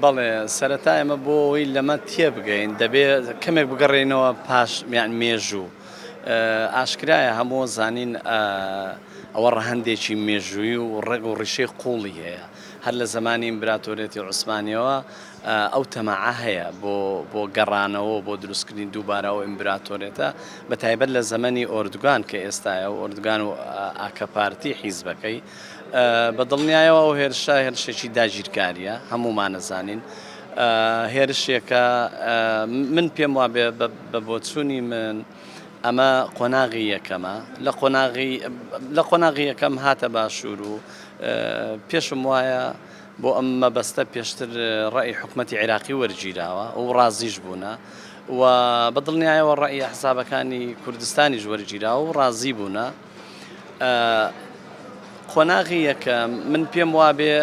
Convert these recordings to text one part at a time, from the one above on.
بەڵێ، سەرەتا ئێمە بۆ ئەوەی لەمە تێبگەین دەبێ کەمێک بگەڕێینەوە پاش یان مێژوو. ئاشکرایە هەموو زانین ئەوە ڕەهەندێکی مێژووی و ڕەگ و ڕیشەی قووڵی هەیە. هەر لە زەمانی ئیمبراتۆریەتی عوسمانیەوە ئەو تەماعە هەیە بۆ بۆ گەڕانەوە و بۆ دروستکردنی دووبارە ئەو ئیمبراتۆریەتە بە تایبەت لە زەمەنی ئۆردوگان کە ئێستایە و ئۆردوگان و ئاکەپارتی حیزبەکەی بە دڵنیایەوە ئەو هێرشە هێرشێکی داگیرکارییە، هەموومان ئەزانین هێرشێکە من پێم وابێ بە بۆچوونی من ئەمە قۆناغی یەکەمە لە قۆناغی لە قۆناغی یەکەم هاتە باشوور و پێشم وایە بۆ ئەم مەبەستە پێشتر ڕەئی حکومەتی عێراقی وەرگیراوە و ڕازیش بوونە و بە دڵنیایەوە ڕەئی حسابەکانی کوردستانیش وەرگیراوە و ڕازی بوونە. قۆناغی یەکەم من پێم وابێ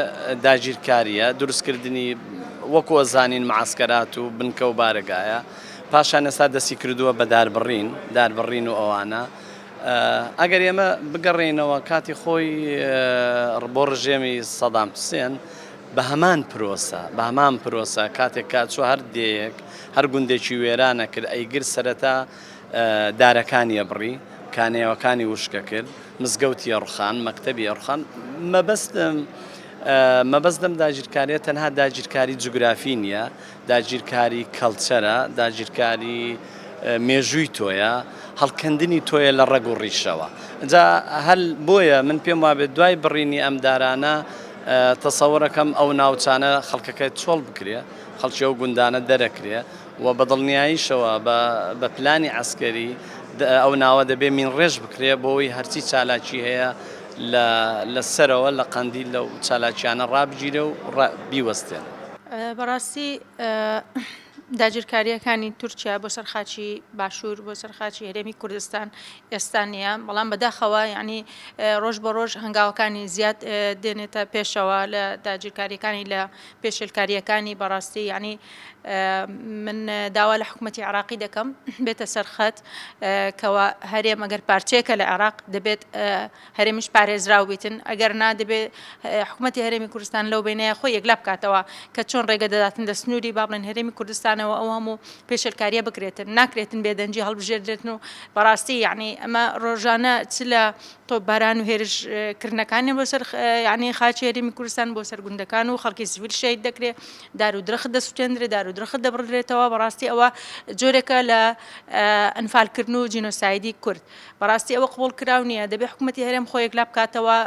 داگیرکاریە دروستکردنی وەکو ئەزانین معسکەرات و بنکە و بارەگایە پاشان ئێستا دەستی کردووە بە داربڕین داربڕین و ئەوانە ئەگەر ئێمە بگەڕێینەوە کاتی خۆی بۆ ڕژێمی سەدام حوسێن بە هەمان پرۆسە بە هەمان پرۆسە کاتێک کە چوە هەر دێیەک هەر گوندێکی وێرانە کرد ئەیگر سەرەتا دارەکانی ئەبڕی، کانێوەکانی وشک ئەکرد، مزگەوتی ئەڕوخان، مەکتەبی ئەڕوخان، مەبەستم مەبەست لەم داگیرکاریە تەنها داگیرکاری جوگرافی نییە، داگیرکاری کەڵچەرە، داگیرکاری مێژووی تۆیە، هەڵکەندنی تۆیە لە ڕەگ و ڕیشەوە. جا هەر بۆیە من پێم وابێت دوای بڕینی ئەم دارانە تەسەورەکەم ئەو ناوچانە خەڵکەکە چۆڵ بکرێ، خەڵکی ئەو گوندانە دەرەکرێ، و بە دڵنیاییشەوە بە پلانی عەسکەری ئەو ناوە دەبێ مینڕێژ بکرێ بۆ ئەوەی هەرچی چالاکی هەیە لە سەرەوە لە قەندیل لەو چالاکیانە ڕابگیرێ و بیوەستێن. بەڕاستی داگیرکارییەکانی تورکیا بۆ سەر خاکی باشوور بۆ سەر خاکی هەرێمی کوردستان ئێستا نییە بەڵام بەداخەوە یعنی ڕۆژ بە ڕۆژ هەنگاوەکانی زیاد دێنێتە پێشەوە لە داگیرکاریەکانی لە پێشێلکارییەکانی بەڕاستی یعنی من داوا لە حکوومەتی عراقی دەکەم بێتە سەر خەت کەوا هەرێم ئەگەر پارچەیەکە لە عێراق دەبێت هەرێمیش پارێزراو بیتن ئەگەر نا دەبێت حکوومەتی هەرێمی کوردستان لەو بینەیە خۆی یەکلا بکاتەوە کە چۆن ڕێگە دەداتن لە سنووری با بڵێن هەرێمی کوردستانەوە ئەو هەموو پێشێلکاریە بکرێتن ناکرێتن بێدەنگی هەڵبژێردرێتن و بەڕاستی یعنی ئەمە ڕۆژانە چ لە تۆپباران و هێرش کردنەکانیان بۆ سەر یعنی خاکی هەرێمی کوردستان بۆ سەر گوندەکان و خەڵکی سڤیل شەهید دەکرێ دار و درەخت دەسوتێندرێ دار و درەخت دەبڕدرێتەوە بەڕاستی ئەوە جۆرێکە لە ئەنفالکردن و جینۆسایدی کورد بەڕاستی ئەوە قبوڵ کراو نییە دەبێ حکوومەتی هەرێم خۆی یەکلا بکاتەوە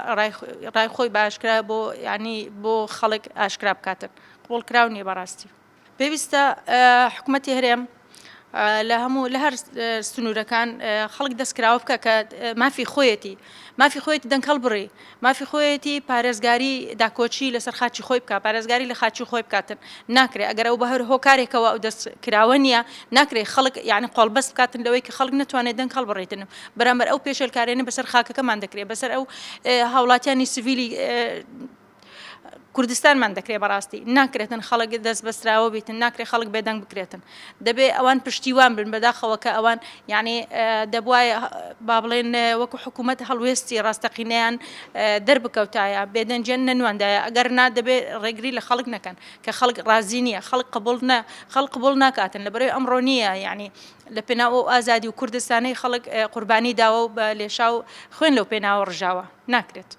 ڕای خۆی بە ئاشکرا بۆ ینی بۆ خەڵک ئاشکرا بکاتن قبوڵ کراو نییە بەڕاستی. پێویستە حکومەتی هەرێم لە هەموو لە هەر سنوورەکان خەڵک دەستکراوە بکە کە مافی خۆیەتی مافی خۆیەتی دەنگ هەڵبڕی مافی خۆیەتی پارێزگاری داکۆچی لەسەر خاچی خۆی بکە پارێزگاری لە خاچی خۆی بکاتن ناکرێ ئەگەر ئەو بە هەر هۆکارێکەوە ئەو دەست کراوە نییە ناکرێ خەڵک یعنی قۆڵبەست بکاتن لەوەی کە خەڵک نتوانێت دەنگ هەڵبڕیتن بەرامبەر ئەو پێشێلکارێنە بەسەر خاکەکەمان دەکرێت بەسەر ئەو هاوڵاتیانی سڤیلی کوردستانمان دەکرێ بەڕاستی ناکرێتن خەڵک دەست بەستراوە بیتن ناکرێ خەڵک بێدەنگ بکرێتن دەبێ ئەوان پشتیوان بن بەداخەوە کە ئەوان یعنی دەبواە با بڵێن وەکو حکوومەت هەڵوێستی ڕاستەقینەیان دەربکەوتایە بێدەنجیان نەنواندایە ئەگەر نا دەبێ ڕێگری لە خەڵک نەکەن کە خەڵک ڕازی نییە خەڵک قبول نە خەڵک قبول ناکاتن لە بەرەی ئەمڕۆ نییە یعنی لە پێناو ئەو ئازادی و کوردستانەی خەڵک قوربانی داوە و بە لێشاو خوێن لەو پێناوە ڕژاوە ناکرێت.